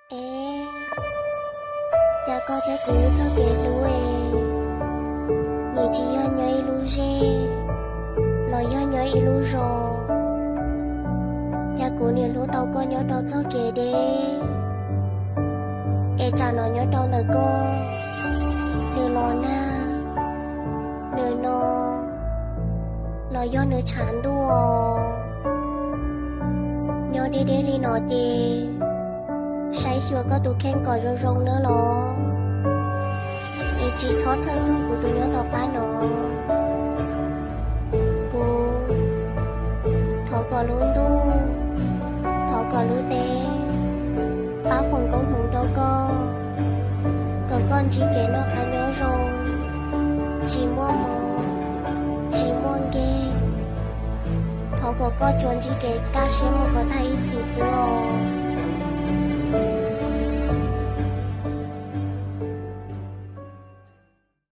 Es, cas koj thiab kuv txoj kev hlub es, nws tsis yog nyob ib lub zej, los yog nyob ib lub zos. Cas kuv niaj hlub tau koj nyob rau txoj kev deb, es tsam no nyob rau ntawm koj, nws los nag, nws no, los yog nws tshav ntuj os. Nyob deb deb li no ces, saib xyuas koj tus kheej kom zoo zoo nawb los, es tsis txhob txhawj txog kuv tus nyob tom qab no. Kuv thov kom lub ntuj, thov kom lub teb, pab foom koob hmoov rau koj, kom koj ntsib kev noj qab nyob zoo, tsis muaj mob, tsis muaj nkeeg. Thov kom koj tsuas ntsib kev kaj siab mus kom tag ib txhis xwb os.